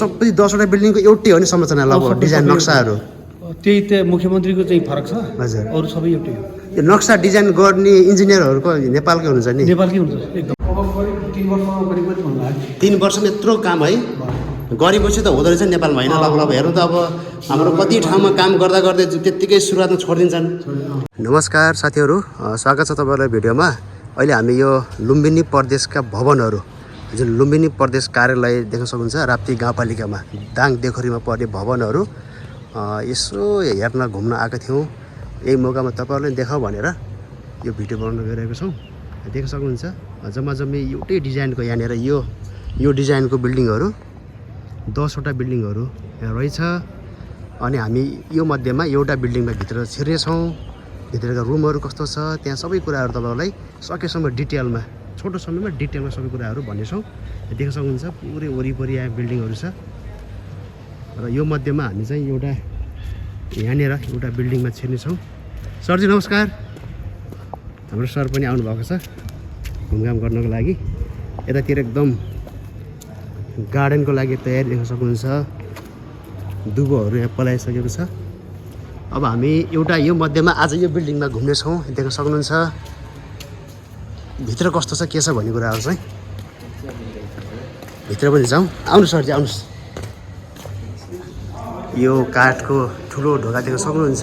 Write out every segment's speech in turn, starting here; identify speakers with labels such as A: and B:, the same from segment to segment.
A: सबै 10वटा बिल्डिङको एउटै हो नि संरचना लगभग डिजाइन नक्साहरू
B: त्यही त मुख्यमन्त्रीको चाहिँ फरक छ
A: हजुर
B: अरू सबै एउटै हो
A: यो नक्सा डिजाइन गर्ने इन्जिनियरहरूको नेपालकै हुन्छ नि
B: नेपालकै हुन्छ एकदम अब करिब 3 वर्षमा करिब कति भन्नु लाग्यो
A: 3 वर्षमा यत्रो काम है गरेपछि त हुँदो रहेछ नेपालमा होइन लगभग हेर्नु त अब हाम्रो कति ठाउँमा काम गर्दा गर्दै त्यत्तिकै सुरुवातमा छोडिदिन्छन् नमस्कार साथीहरू स्वागत छ तपाईँहरूलाई भिडियोमा अहिले हामी यो लुम्बिनी प्रदेशका भवनहरू जुन लुम्बिनी प्रदेश कार्यालय देख्न सक्नुहुन्छ राप्ती गाउँपालिकामा दाङ देखोरीमा पर्ने भवनहरू यसो हेर्न घुम्न आएको थियौँ यही मौकामा तपाईँहरूलाई देखाउँ भनेर यो भिडियो बनाउन गइरहेको छौँ देख्न सक्नुहुन्छ जम्मै एउटै डिजाइनको यहाँनिर यो डिजाइनको बिल्डिङहरू 10वटा बिल्डिङहरू यहाँ रहेछ अनि हामी यो मध्येमा एउटा बिल्डिङमा भित्र छिर्नेछौँ भित्रका रुमहरू कस्तो छ त्यहाँ सबै कुराहरू तपाईँहरूलाई सकेसम्म डिटेलमा छोटो समयमा डिटेलमा सबै कुराहरू भन्नेछौँ देख्न सक्नुहुन्छ पुरै वरिपरि यहाँ बिल्डिङहरू छ र यो मध्येमा हामी चाहिँ यहाँनिर एउटा बिल्डिङमा छिर्नेछौँ सरजी नमस्कार हाम्रो सर पनि आउनुभएको छ घुमघाम गर्नको लागि यतातिर एकदम गार्डनको लागि तयारी देख्न सक्नुहुन्छ दुबोहरू यहाँ पलाइसकेको छ अब हामी एउटा यो मध्येमा आज यो बिल्डिङमा घुम्नेछौँ देख्न सक्नुहुन्छ भित्र कस्तो छ के छ भन्ने कुराहरू चाहिँ भित्र पनि जाउँ आउनु सरजी आउनुहोस् यो काठको ठुलो ढोका देख्न सक्नुहुन्छ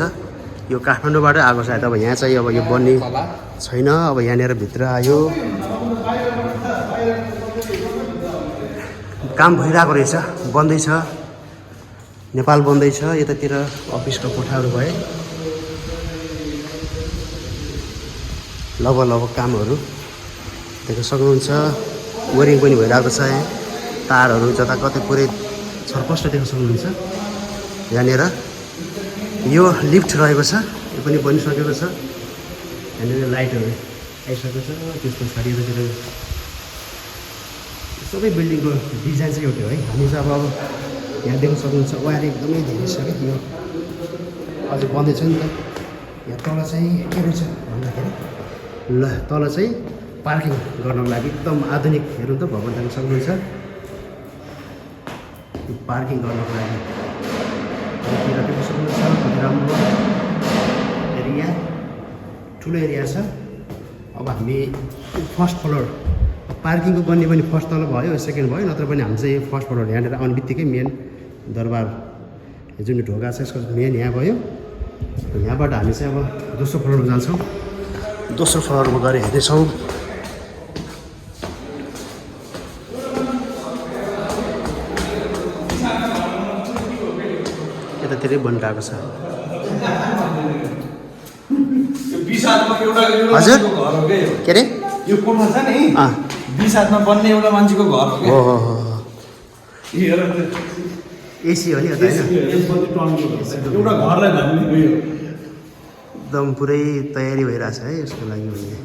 A: यो काठमाडौँबाट आएको छ अब यहाँ चाहिँ अब यो बन्ने छैन अब यहाँनिर भित्र आयो काम भइरहेको रहेछ बन्दैछ नेपाल बन्दैछ यतातिर अफिसको कोठाहरू भए लगभग कामहरू देख्न सक्नुहुन्छ वरिङ पनि भइरहेको छ यहाँ तारहरू जता कतै पुरै छरपष्ट देख्न सक्नुहुन्छ यहाँनिर यो लिफ्ट रहेको छ यो पनि बनिसकेको छ यहाँनिर लाइटहरू आइसकेको छ त्यस पछाडि यतातिर सबै बिल्डिङको डिजाइन चाहिँ एउटै है हामी चाहिँ अब यहाँ देख्न सक्नुहुन्छ वायर एकदमै धेरै छ कि यो अझै बन्दैछ नि त यहाँ तल चाहिँ के रहेछ भन्दाखेरि ल तल चाहिँ पार्किङ गर्नको लागि एकदम आधुनिक हेर्नु त भवन देख्न सक्नुहुन्छ पार्किङ गर्नको लागि देख्न सक्नुहुन्छ कति राम्रो एरिया ठुलो एरिया छ अब हामी फर्स्ट फ्लोर पार्किङको गर्ने पनि फर्स्ट तल भयो सेकेन्ड भयो नत्र पनि हामी चाहिँ फर्स्ट फ्लोर यहाँनिर आउने बित्तिकै मेन दरबार जुन ढोका छ यसको मेन यहाँ भयो यहाँबाट हामी चाहिँ अब दोस्रो फ्लोरमा जान्छौँ दोस्रो फ्लोरमा गएर हेर्नेछौँ यतातिरै बनिरहेको छ हजुर के अरे
B: यो कोठा छ नि 20 हातमा बन्ने एउटा मान्छेको घर हो के
A: एसी हो नि एउटा
B: घरलाई भन्ने उयो
A: एकदम पुरै तयारी भइरहेछ है यसको लागि भने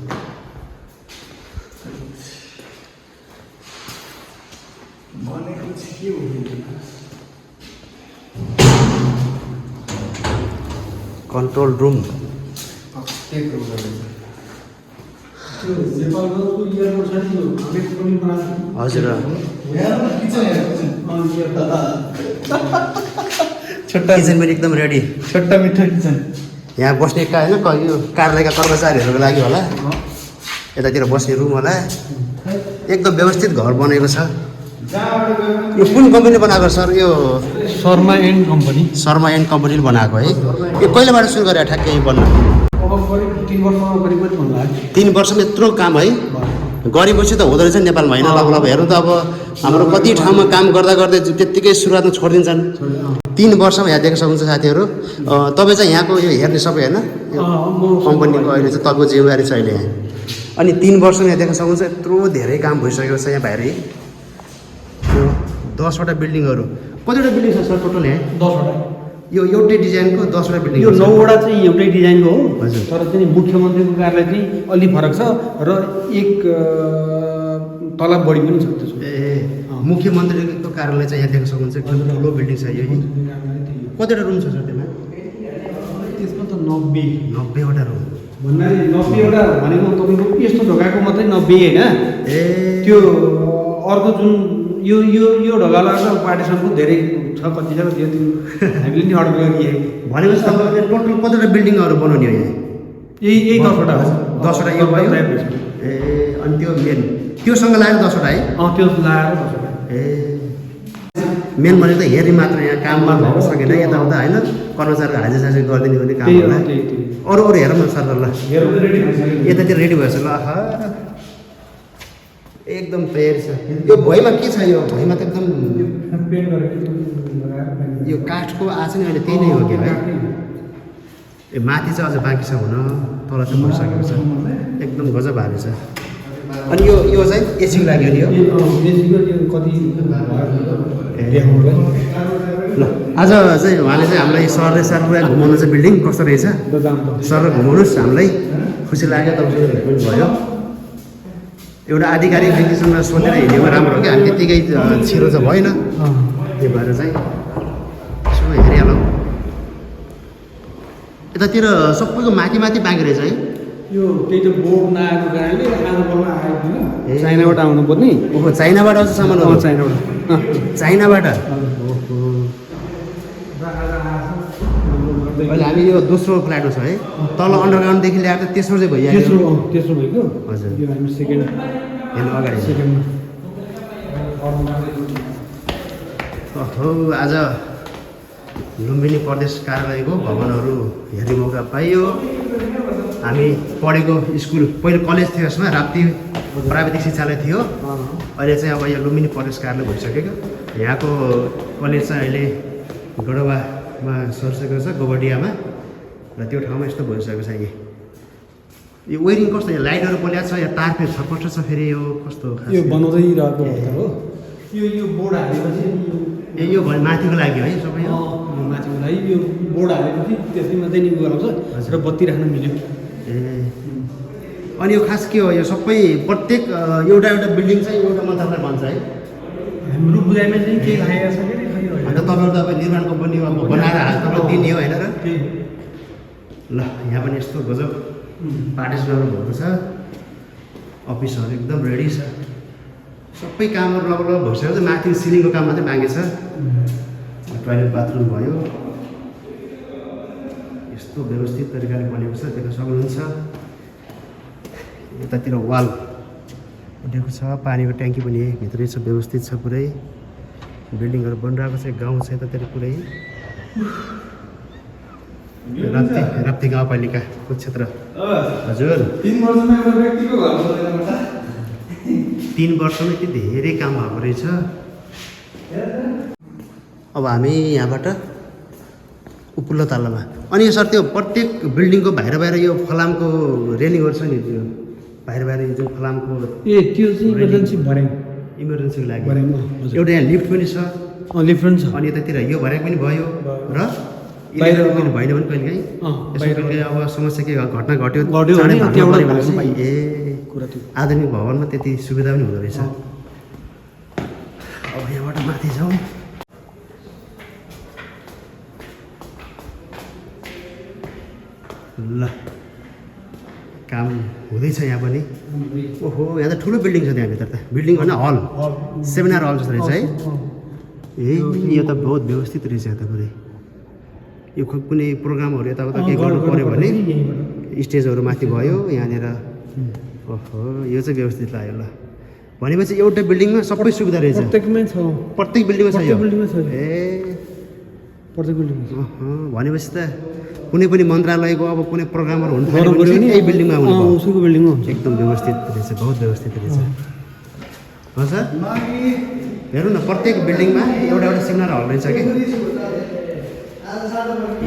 A: कन्ट्रोल रुम हजुर छोटा किचन पनि एकदम रेडी
B: छोटा मिठो किचन
A: यहाँ बस्ने होइन यो कार्यालयका कर्मचारीहरूको लागि होला यतातिर बस्ने रुम होला एकदम व्यवस्थित घर बनेको छ यो कुन कम्पनीले बनाएको सर यो
B: शर्मा एन्ड कम्पनी
A: कम्पनीले बनाएको है यो कहिलेबाट सुरु गरे ठ्याक्कै बन्न 3 वर्षमा यत्रो काम है गरेपछि त हुँदो रहेछ नेपालमा होइन लगभग हेर्नु त अब हाम्रो कति ठाउँमा काम गर्दा गर्दै त्यत्तिकै सुरुवातमा छोडिदिन्छन् 3 वर्षमा यहाँ देख्न सक्नुहुन्छ साथीहरू तपाईँ चाहिँ यहाँको यो हेर्ने सबै होइन कम्पनीको अहिले चाहिँ तपाईँको जिम्मेवारी छ अहिले यहाँ अनि 3 वर्षमा यहाँ देख्न सक्नुहुन्छ यत्रो धेरै काम भइसकेको छ यहाँ बाहिर यो 10वटा बिल्डिङहरू कतिवटा बिल्डिङ छ सर टोटल यहाँ
B: 10वटा
A: यो एउटै डिजाइनको 10वटा बिल्डिङ
B: यो 9वटा चाहिँ एउटै डिजाइनको हो हजुर तर चाहिँ मुख्यमन्त्रीको कार्यालय चाहिँ अलि फरक छ र एक तला बढी पनि छ त्यसको
A: ए मुख्यमन्त्रीको कार्यालय चाहिँ यहाँ देख्न सक्नुहुन्छ एकदम ठुलो बिल्डिङ छ यो कतिवटा रुम छ सर त्यसमा
B: त्यसमा त 90वटा
A: रुम
B: भन्नाले 90वटा भनेको तपाईँको यस्तो ढोकाको मात्रै 90 होइन ए त्यो अर्को जुन यो यो यो ढोकाला र पार्टिसनको धेरै छ कति छ त्यो हामीले नि अर्डर गरिए
A: भनेपछि तपाईँले टोटल कतिवटा बिल्डिङहरू बनाउने हो यहाँ
B: यही 10वटा हो
A: 10वटा यो भयो ए अनि त्यो मेन त्योसँग लागेर 10वटा है
B: त्यो लाएर 10वटा
A: ए मेन भनेको त हेर्ने मात्र यहाँ काममा भएको सकेन यताउता होइन कर्मचारीको हाजिरसाजी गरिदिने भने काम होला अरू अरू हेरौँ न सर ल यतातिर रेडी भएछ ल एकदम तयारी छ यो भुइँमा के छ यो भुइँमा त एकदम यो काठको आछ नि अहिले त्यही नै हो कि है ए माथि चाहिँ अझ बाँकी छ हुन तल चाहिँ भइसकेको छ एकदम गजब हाले छ अनि यो चाहिँ एसीको लागि हो नि ल आज चाहिँ उहाँले चाहिँ हामीलाई सरले सर पुरा घुमाउनु चाहिँ बिल्डिङ कस्तो रहेछ सर घुमाउनुहोस् हामीलाई खुसी लाग्यो तपाईँसँग भेट पनि भयो एउटा आधिकारिक व्यक्तिसँग सोधेर हिँडेको राम्रो हो कि हामी त्यत्तिकै छिरो चाहिँ भएन त्यही भएर चाहिँ यसो हेरिहालौँ यतातिर सबैको माथि माथि बाँकी रहेछ है
B: यो त्यही त बोर्ड नआएको कारणले आजकलमा आएको थिएन चाइनाबाट आउनु पर्ने
A: ओहो चाइनाबाट आउँछ सामानहरू
B: चाइनाबाट
A: चाइनाबाट अहिले हामी यो दोस्रो फ्ल्याटमा छ है तल अन्डरग्राउन्डदेखि ल्याएर त तेस्रो चाहिँ भइहाल्यो
B: तेस्रो भइगयो
A: हजुर
B: यो हामी सेकेन्ड
A: हेर्नु अगाडि ओहो आज लुम्बिनी प्रदेश कार्यालयको भवनहरू हेर्ने मौका पाइयो हामी पढेको स्कुल पहिले कलेज थियो यसमा राप्ती प्राविधिक शिक्षालय थियो अहिले चाहिँ अब यो लुम्बिनी प्रदेश कार्यालय भइसकेको यहाँको कलेज चाहिँ अहिले गडवामा सरसकेको छ गोबडियामा र त्यो ठाउँमा यस्तो भइसकेको छ यो वेरिङ कस्तो यो लाइटहरू पोल्याएको छ या तार फेरि छटपट छ फेरि यो कस्तो
B: यो बनाउँदै रहेको हो यो बोर्ड हालेपछि
A: यो भयो माथिको लागि है सबै
B: यो माथिको लागि यो बोर्ड हालेपछि त्यसै मात्रै नि गराउँछ र बत्ती राख्न मिल्यो
A: ए अनि यो खास के हो यो सबै प्रत्येक एउटा एउटा बिल्डिङ चाहिँ एउटा मन्त्रालय भन्छ है
B: हाम्रो बुझाइमा चाहिँ के लागेको छ कि
A: अन्त तपाईँहरू त अब निर्माण कम्पनी अब बनाएर हाल तपाईँलाई दिने हो होइन र ल यहाँ पनि यस्तो गजब पार्टिसनहरू भएको छ अफिसहरू एकदम रेडी छ सबै कामहरू लगभग भइसक्यो माथि सिलिङको काम मात्रै बाँकी छ टोयलेट बाथरुम भयो यस्तो व्यवस्थित तरिकाले बनेको छ देख्न सक्नुहुन्छ यतातिर वाल उठेको छ पानीको ट्याङ्की पनि भित्रै छ व्यवस्थित छ पुरै बिल्डिङहरू बनिरहेको छ गाउँ छ यतातिर पुरै राप्ती गाउँपालिकाको क्षेत्र हजुर 3 वर्षमै यति धेरै काम भएको रहेछ अब हामी यहाँबाट उपल्लो तल्लामा अनि यो सर त्यो प्रत्येक बिल्डिङको बाहिर बाहिर यो फलामको रेलिङहरू छ नि त्यो बाहिर बाहिर यो जुन फलामको
B: त्यो चाहिँ इमर्जेन्सी भर्याङ
A: इमर्जेन्सीको लागि
B: भर्याङ
A: एउटा यहाँ लिफ्ट पनि छ
B: लिफ्ट पनि छ
A: अनि यतातिर यो भर्याङ पनि भयो र
B: बाहिर
A: पनि भएन भने कहिलेकाहीँ कहिले अब समस्या के घटना घट्यो ए
B: कुरा त्यो
A: आधुनिक भवनमा त्यति सुविधा पनि हुँदो रहेछ अब यहाँबाट माथि जाउँ ल काम हुँदैछ यहाँ पनि ओहो यहाँ त ठुलो बिल्डिङ छ त्यहाँभित्र त बिल्डिङ होइन हल सेमिनार हल जस्तो रहेछ है ए यो त बहुत व्यवस्थित रहेछ यहाँ त पुरै यो कुनै प्रोग्रामहरू यताउता केही गर्नु पऱ्यो भने स्टेजहरू माथि भयो यहाँनिर ओहो यो चाहिँ व्यवस्थित लाग्यो ल भनेपछि एउटा बिल्डिङमा सबै सुविधा रहेछ
B: प्रत्येकमै छ
A: प्रत्येक बिल्डिङमा छ यो ए
B: प्रत्येक बिल्डिङमा
A: भनेपछि त कुनै पनि मन्त्रालयको अब कुनै प्रोग्रामहरू हुनु थाल्यो भने यही बिल्डिङमा हुनु
B: उसको बिल्डिङमा हुन्छ
A: एकदम व्यवस्थित रहेछ बहुत व्यवस्थित रहेछ हजुर हेर्नु न प्रत्येक बिल्डिङमा एउटा एउटा सेमिनार हल रहेछ कि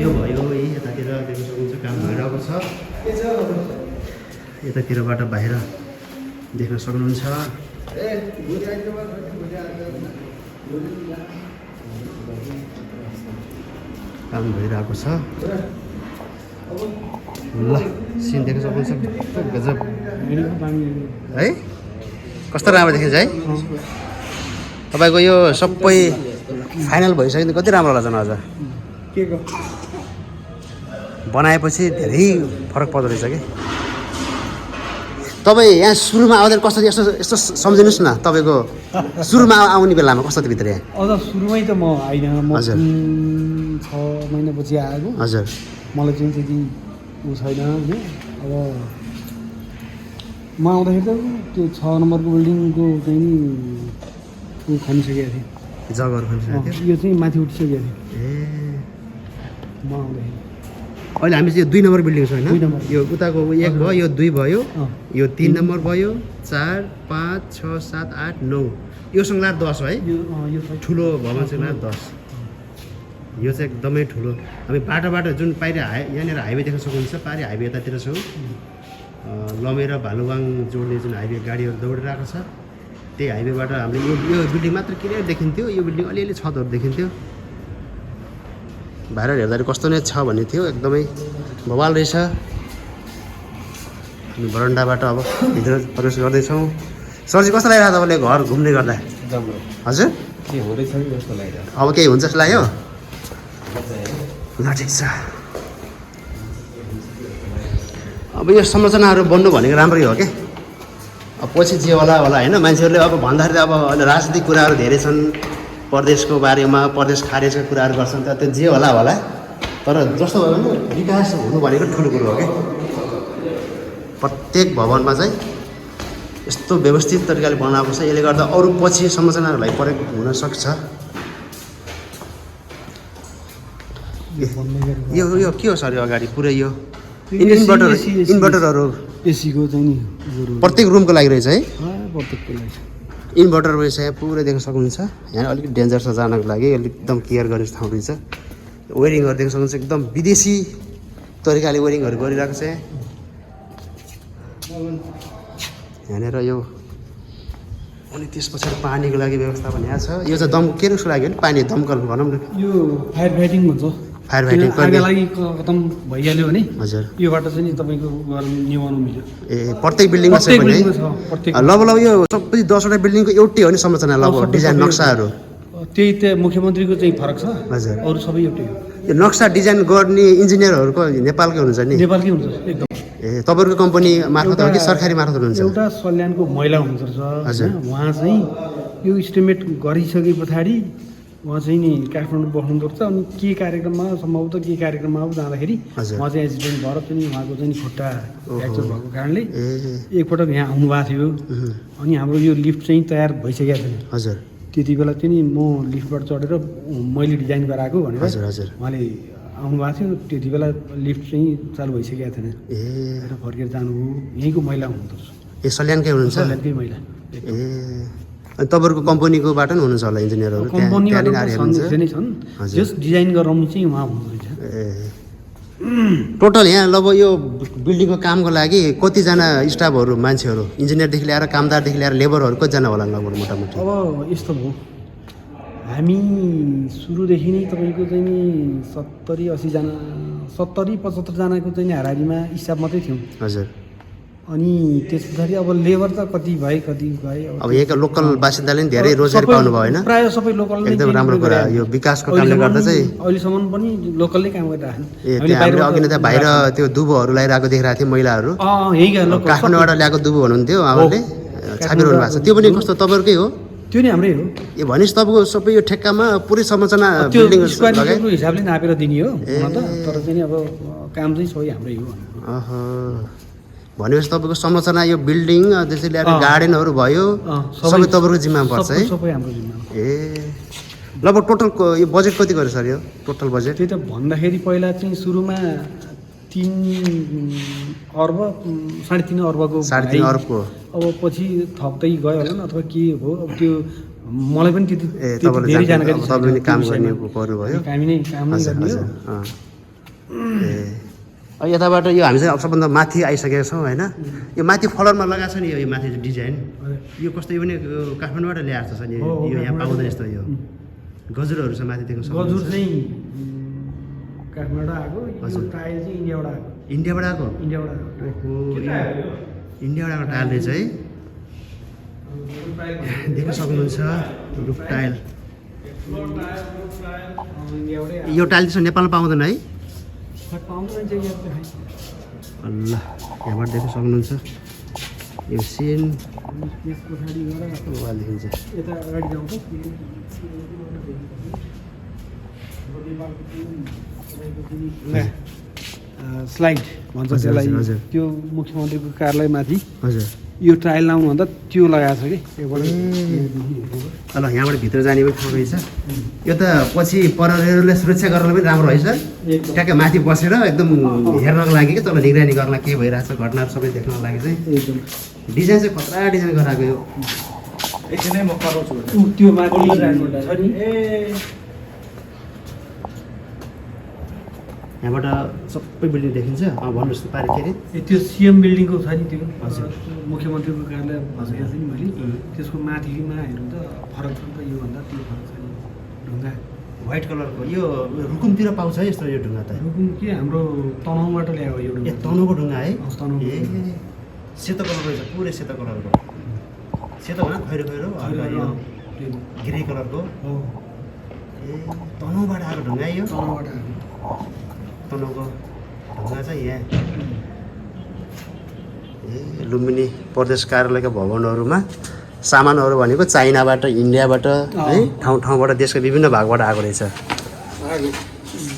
A: यो भयो यतातिर देख्न सक्नुहुन्छ काम भइरहेको छ यतातिरबाट बाहिर देख्न सक्नुहुन्छ काम भइरहेको छ ल सिन देख्न सक्नुहुन्छ गजब है कस्तो राम्रो देखिन्छ है तपाईँको यो सबै फाइनल भइसक्यो कति राम्रो लाग्छ न अझ
B: के
A: बनाएपछि धेरै फरक पर्दो रहेछ कि तपाईँ यहाँ सुरुमा आउँदा कस्तो यस्तो यस्तो सम्झिनुहोस् न तपाईँको सुरुमा आउने बेलामा कस्तो थियो भित्र यहाँ
B: अझ सुरुमै त म आइनँ म
A: हजुर।
B: 6 महिनापछि आएको
A: हजुर
B: मलाई चाहिँ त्यति ऊ छैन होइन अब म आउँदाखेरि त त्यो 6 नम्बरको बिल्डिङको चाहिँ नि ऊ खनिसकेको थिएँ
A: जग्गाहरू खनिसकेको थियो
B: यो चाहिँ माथि उठिसकेको थियो
A: ए
B: म आउँदाखेरि
A: अहिले हामी चाहिँ 2 नम्बर बिल्डिङ छ होइन
B: 2 नम्बर।
A: यो उताको 1 भयो यो 2 भयो
B: अँ।
A: यो 3 नम्बर भयो 4 5 6 7 8 9 यो सँगला 10 है
B: यो चाहिँ
A: ठुलो भवन सँगला 10 यो चाहिँ एकदमै ठुलो हामी बाटोबाट जुन पारि यहाँनिर हाइवे देख्न सक्नुहुन्छ पारि हाइवे यतातिर छौँ लमे र भालुवाङ जोड्ने जुन हाइवे गाडीहरू दौडिरहेको छ त्यही हाइवेबाट हामीले यो बिल्डिङ मात्र क्लियर देखिन्थ्यो यो बिल्डिङ अलिअलि छतहरू देखिन्थ्यो बाहिर हेर्दाखेरि कस्तो नै छ भन्ने थियो एकदमै बवाल रहेछ हामी बरन्डाबाट अब भित्र प्रवेश गर्दैछौँ सरजी कस्तो लागिरहेको तपाईँले घर घुम्ने गर्दा हजुर
B: के हुँदैछ कि जस्तो लागिरहेको
A: अब केही हुन्छ जस्तो लाग्यो ल ठिक छ अब यो संरचनाहरू बन्नु भनेको राम्रै हो कि अब पछि जे होला होइन मान्छेहरूले अब भन्दाखेरि अब अहिले राजनीतिक कुराहरू धेरै छन् प्रदेशको बारेमा प्रदेश खारेजका कुराहरू गर्छन् त त्यो जे होला तर जस्तो भयो भने विकास हुनु भनेको ठुलो कुरो हो कि प्रत्येक भवनमा चाहिँ यस्तो व्यवस्थित तरिकाले बनाएको छ यसले गर्दा अरू पछि संरचनाहरूलाई प्रयोग हुनसक्छ यो यो के हो सर यो अगाडि पुरै यो इन्भर्टरहरू
B: एसीको चाहिँ नि
A: प्रत्येक रुमको लागि रहेछ है
B: प्रत्येकको लागि
A: इन्भर्टर रहेछ यहाँ पुरै देख्न सक्नुहुन्छ यहाँ अलिकति डेन्जर छ जानको लागि अलिक एकदम केयर गर्ने ठाउँ रहेछ वेयरिङहरू देख्न सक्नुहुन्छ एकदम विदेशी तरिकाले वेयरिङहरू गरिरहेको छ यहाँनिर यो अनि त्यस पछाडि पानीको लागि व्यवस्था पनि यहाँ छ यो चाहिँ दम के उसको लागि हो नि पानी दमकल भनौँ न
B: यो फायर फाइटिङ भन्छ
A: फायर फाइटिङ
B: आगो लागि खतम भइहाल्यो भने
A: हजुर
B: योबाट चाहिँ नि तपाईँको घर निभाउनु मिल्यो
A: ए प्रत्येक बिल्डिङमा छ भने लगभग यो सबै 10वटा बिल्डिङको एउटै हो नि संरचना लगभग डिजाइन नक्साहरू
B: त्यही त मुख्यमन्त्रीको चाहिँ फरक छ
A: हजुर
B: अरू सबै एउटै हो
A: यो नक्सा डिजाइन गर्ने इन्जिनियरहरूको नेपालकै हुनुहुन्छ नि
B: नेपालकै हुन्छ एकदम
A: ए तपाईँहरूको कम्पनी मार्फत हो कि सरकारी मार्फत हुनुहुन्छ
B: एउटा सल्यानको महिला हुनुहुन्छ
A: हजुर।
B: होइन उहाँ चाहिँ यो इस्टिमेट गरिसके पछाडि उहाँ चाहिँ नि काठमाडौँ बस्नुहुँदो रहेछ अनि के कार्यक्रममा सम्भवतः के कार्यक्रममा अब जाँदाखेरि
A: हजुर।
B: उहाँ चाहिँ एक्सिडेन्ट भएर पनि उहाँको चाहिँ नि खुट्टा फ्र्याक्चर भएको कारणले
A: ए
B: एकपटक यहाँ आउनुभएको थियो अनि हाम्रो यो लिफ्ट चाहिँ तयार भइसकेको थिएन
A: हजुर
B: त्यति बेला चाहिँ नि म लिफ्टबाट चढेर मैले डिजाइन गराएको भनेर
A: हजुर हजुर
B: उहाँले आउनुभएको थियो त्यति बेला लिफ्ट चाहिँ चालु भइसकेको थिएन
A: ए
B: र फर्केर जानुभयो यहीँको महिला हुनुहुँदो रहेछ
A: ए सल्यानकै हुनुहुन्छ
B: सल्यानकै महिला
A: ए अनि तपाईँहरूको कम्पनीकोबाट पनि हुनुहुन्छ होला इन्जिनियरहरू
B: कम्पनीबाट
A: हुनुहुन्छ
B: धेरै नै छन्
A: हजुर।
B: जस डिजाइन गराउनु चाहिँ उहाँ हुनुहुँदो रहेछ
A: ए टोटल यहाँ लगभग यो बिल्डिङको कामको लागि कतिजना स्टाफहरू मान्छेहरू इन्जिनियरदेखि ल्याएर कामदारदेखि ल्याएर लेबरहरू कतिजना होला लगभग मोटामोटी
B: अब यस्तो भयो हामी सुरुदेखि नै तपाईँको चाहिँ नि 70-80जना 70-75जनाको चाहिँ नि हाराहारीमा हिसाब मात्रै थियौँ
A: हजुर
B: अनि त्यस पछाडि अब लेबर त कति भए
A: अब यहाँका लोकल बासिन्दाले पनि धेरै रोजगारी पाउनु भयो होइन
B: प्रायः सबै लोकल
A: एकदम राम्रो कुरा यो विकासको कामले गर्दा चाहिँ
B: अहिलेसम्म पनि लोकलले काम गरिरहेको
A: ए त्यहाँ हामीले अघि नै त बाहिर त्यो दुबोहरू लगाइरहेको देखिरहेको थिएँ महिलाहरू
B: यहीँका लोकल
A: काठमाडौँबाट ल्याएको दुबो हुनुहुन्थ्यो उहाँहरूले छापिरहनु भएको छ त्यो पनि कस्तो तपाईँहरूकै हो
B: त्यो नि हाम्रै हो
A: ए भनेपछि तपाईँको सबै यो ठेक्कामा पुरै संरचना
B: त्यो
A: बिल्डिङ
B: स्क्वायर
A: लगाए
B: मिटरको हिसाबले नापेर दिने हो हुन त तर चाहिँ अब काम चाहिँ सबै हाम्रै हो
A: अह भनेपछि तपाईँको संरचना यो बिल्डिङ त्यसरी ल्याएर गार्डनहरू भयो सबै तपाईँको जिम्मामा पर्छ है
B: सबै हाम्रो जिम्मा
A: ए लगभग टोटल यो बजेट कति गर्यो सर यो टोटल बजेट
B: त्यही त भन्दाखेरि पहिला चाहिँ सुरुमा 3 अर्ब 3.5 अर्बको
A: 3.5 अरबको
B: अब पछि थप्दै गयो होला नि अथवा के हो अब त्यो मलाई पनि त्यति
A: ए तपाईँले
B: धेरै जानकारी छैन
A: तपाईँले काम
B: त्यो
A: गर्ने
B: विषयमा।
A: पर्नुभयो
B: काम नै गर्ने हो
A: ए अब यताबाट यो हामी चाहिँ अब सबभन्दा माथि आइसकेका छौँ होइन यो माथि फ्लोरमा लगाएको छ नि यो माथि डिजाइन यो कस्तो यो पनि काठमाडौँबाट ल्याएको छ नि यो यहाँ पाउँदैन यस्तो यो गजुरहरू छ माथि देख्न सक्नुहुन्छ
B: गजुर चाहिँ काठमाडौँ आएको यो टाइल चाहिँ इन्डियाबाट आएको
A: इन्डियाबाट आएको
B: इन्डियाबाट आएको
A: ओहो इन्डियाबाट आएको टाइल रहेछ है देख्न सक्नुहुन्छ रुफ टाइल यो टाइल चाहिँ नेपालमा पाउँदैन है ल यहाँबाट देख्न सक्नुहुन्छ यो सिन
B: त्यस पछाडि गएर
A: वाल देखिन्छ।
B: यता अगाडि जाउँ त स्लाइड भन्छ
A: हजुर,
B: त्यसलाई
A: हजुर।
B: त्यो मुख्यमन्त्रीको कार्यालयमाथि
A: हजुर
B: यो ट्रायल लाउनुभन्दा त्यो लगाएको छ कि एकबाट
A: ल यहाँबाट भित्र जाने पनि ठाउँ रहेछ। यो त पछि प्रहरीहरूले सुरक्षा गर्न पनि राम्रो रहेछ। ट्याक्कै माथि बसेर एकदम हेर्नको लागि कि तल निगरानी गर्न के भइरहेछ घटनाहरू सबै देख्नको लागि चाहिँ
B: एकदम
A: डिजाइन चाहिँ खतरा डिजाइन गराएको यो।
C: एकछिनै म कराउँछु
B: त्यो माथि छ नि
A: यहाँबाट सबै बिल्डिङ देखिन्छ। भन्नुहोस् त पारि के अरे
B: त्यो सिएम बिल्डिङको छ नि त्यो
A: हजुर।
B: मुख्यमन्त्रीको कार्यालय भनेको छ नि मैले त्यसको माथिमा हेर्नु त फरक छ नि त योभन्दा त्यो फरक छ नि ढुङ्गा
A: व्हाइट कलरको यो रुकुमतिर पाउँछ है यस्तो यो ढुङ्गा त?
B: रुकुम के हाम्रो तनहुँबाट ल्याएको यो
A: ए
B: ढुङ्गा
A: तनहुँको ढुङ्गा है?
B: तनहुँको
A: ए सेतो कलर रहेछ, पुरै सेतो कलरको। सेतो होइन खैरो खैरो हल्का यो ग्रे कलरको।
B: हो
A: ए तनहुँबाट आएको ढुङ्गा यो?
B: तनहुँबाट
A: तनहुँको ढुङ्गा चाहिँ यहाँ ए लुम्बिनी प्रदेश कार्यालयका भवनहरूमा सामानहरू भनेको चाइनाबाट इन्डियाबाट है ठाउँ ठाउँबाट देशको विभिन्न भागबाट आएको रहेछ।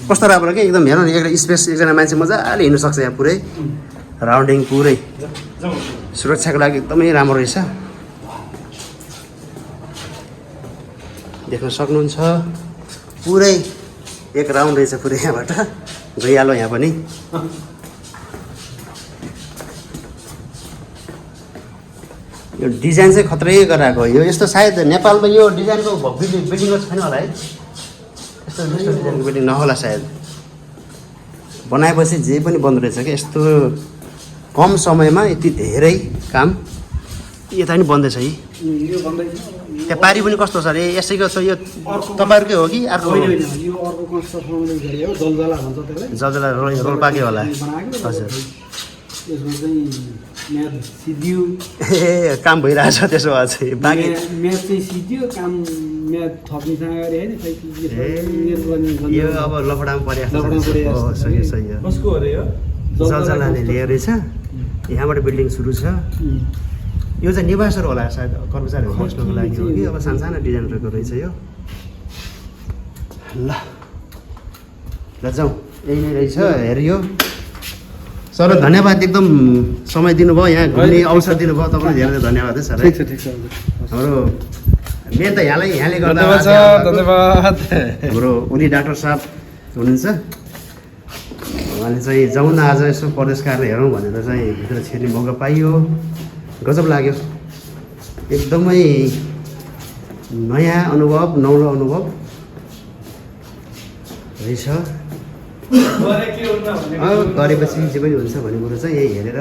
A: कस्तो राम्रो क्या एकदम हेर्नु नि एउटा स्पेस एकजना मान्छे मजाले हिँड्नु सक्छ यहाँ पुरै राउन्डिङ पुरै सुरक्षाको लागि एकदमै राम्रो रहेछ। देख्न सक्नुहुन्छ पुरै एक राउन्ड रहेछ पुरै यहाँबाट गइहाल्यो यहाँ पनि। यो डिजाइन चाहिँ खत्रै गराएको यो यस्तो सायद नेपालमा यो डिजाइनको बिल्डिङको छैन होला है। यस्तो डिजाइनको बिल्डिङ नहोला सायद। बनाएपछि जे पनि बन्द रहेछ क्या यस्तो कम समयमा यति धेरै काम यता पनि बन्दैछ है।
B: यो भन्दैछ
A: त्यहाँ पारी पनि कस्तो छ अरे यसैको छ यो तपाईँहरूकै हो कि अर्को?
B: होइन होइन यो अर्को कन्स्ट्रक्सनले गरेको जलजला भन्छ त्यसलाई
A: जजला रोल्पाकै होला।
B: बनाएको
A: हजुर
B: यसमा चाहिँ म्याद सिद्धियो
A: ए काम भइरहेछ त्यसो भए चाहिँ बाँकी
B: म्याद चाहिँ सिद्धियो काम म्याद थप्नेसँग गरे होइन खै के छ
A: यो अब लफडामा परेको
B: लफडामा परेको
A: हो।
B: छ।
A: सही सही हो।
C: कसको अरे यो
A: जलजलाले ल्याएर रहेछ यहाँबाट बिल्डिङ सुरु छ। यो चाहिँ निवासहरू होला सायद कर्मचारीहरू बस्नुको लागि हो कि अब सानसानो डिजाइनहरूको रहेछ यो। ल ल जाउँ यही नै रहेछ हेरियो। सर धन्यवाद एकदम समय दिनुभयो यहाँ घुम्ने अवसर दिनुभयो तपाईँलाई धेरै धेरै धन्यवाद है सर।
B: ठिक छ ठिक छ हजुर
A: हाम्रो मेन त यहाँले गर्दा
C: धन्यवाद
A: आज यहाँ भएको
C: धन्यवाद
A: हाम्रो उनी डाक्टर साहब हुनुहुन्छ उहाँले चाहिँ जाउँ न आज यसो प्रदेश कार्यालय हेरौँ भनेर चाहिँ भित्र छिर्ने मौका पाइयो। गजब लाग्यो एकदमै नयाँ अनुभव नौलो अनुभव रहेछ। गरेपछि जे पनि हुन्छ भन्ने कुरो चाहिँ यही हेरेर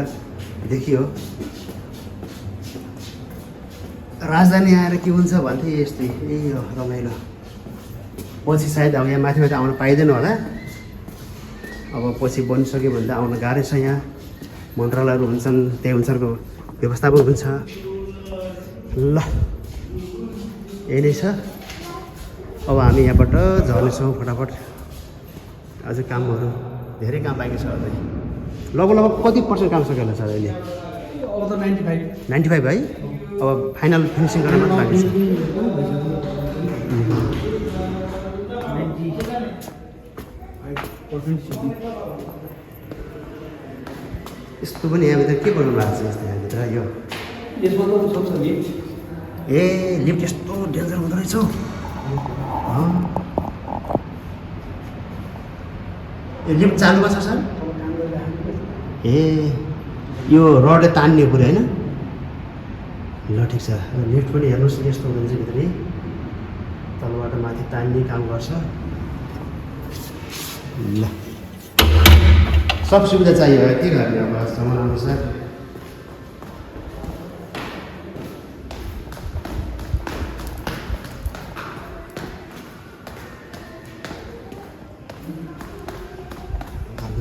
A: देखियो। राजधानी आएर के हुन्छ भन्थे यस्तै यही हो रमाइलो। पछि सायद अब यहाँ माथि माथि आउन पाइँदैन होला। अब पछि बनिसक्यो भने त आउन गाह्रै छ। यहाँ मन्त्रालयहरू हुन्छन् त्यही अनुसारको व्यवस्था पनि हुन्छ। ल यही नै छ। अब हामी यहाँबाट झर्नेछौँ फटाफट। अझै कामहरू धेरै काम बाँकी छ अझै। लगभग कति पर्सेन्ट काम सकियो होला सर अहिले?
B: अब त 95
A: 95 है। अब फाइनल फिनिसिङ गर्न मात्र बाँकी छ। यस्तो पनि यहाँभित्र के गर्नु भएको छ यस्तो यहाँभित्र यो?
B: यसमा त सक्छ नि
A: ए लिफ्ट यस्तो डेन्जर हुँदो रहेछ हौ। ए लिफ्ट चालुमा छ सर? ए यो रडले तान्ने पुरै होइन? ल ठिक छ। लिफ्ट पनि हेर्नुहोस् यस्तो हुँदो रहेछ भित्रै तलबाट माथि तान्ने काम गर्छ। ल सब सुविधा चाहियो के गर्ने अब सामान अनुसार।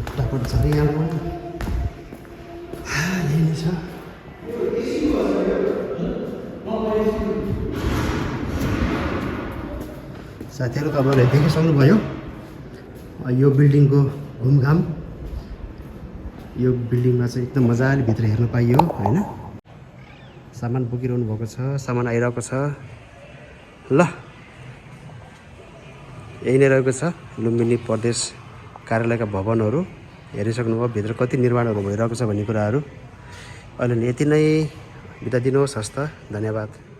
A: फटाफट झरिहाल्नु यही नै छ। साथीहरू तपाईँहरूले देखिसक्नुभयो यो बिल्डिङको घुमघाम। यो बिल्डिङमा चाहिँ एकदम मजाले भित्र हेर्न पाइयो होइन। सामान बोकिरहनु भएको छ, सामान आइरहेको छ। ल यही नै रहेको छ लुम्बिनी प्रदेश कार्यालयका भवनहरू। हेरिसक्नुभयो भित्र कति निर्माणहरू भइरहेको छ भन्ने कुराहरू। अहिले यति नै, बिदा दिनुहोस्। हस्त, धन्यवाद।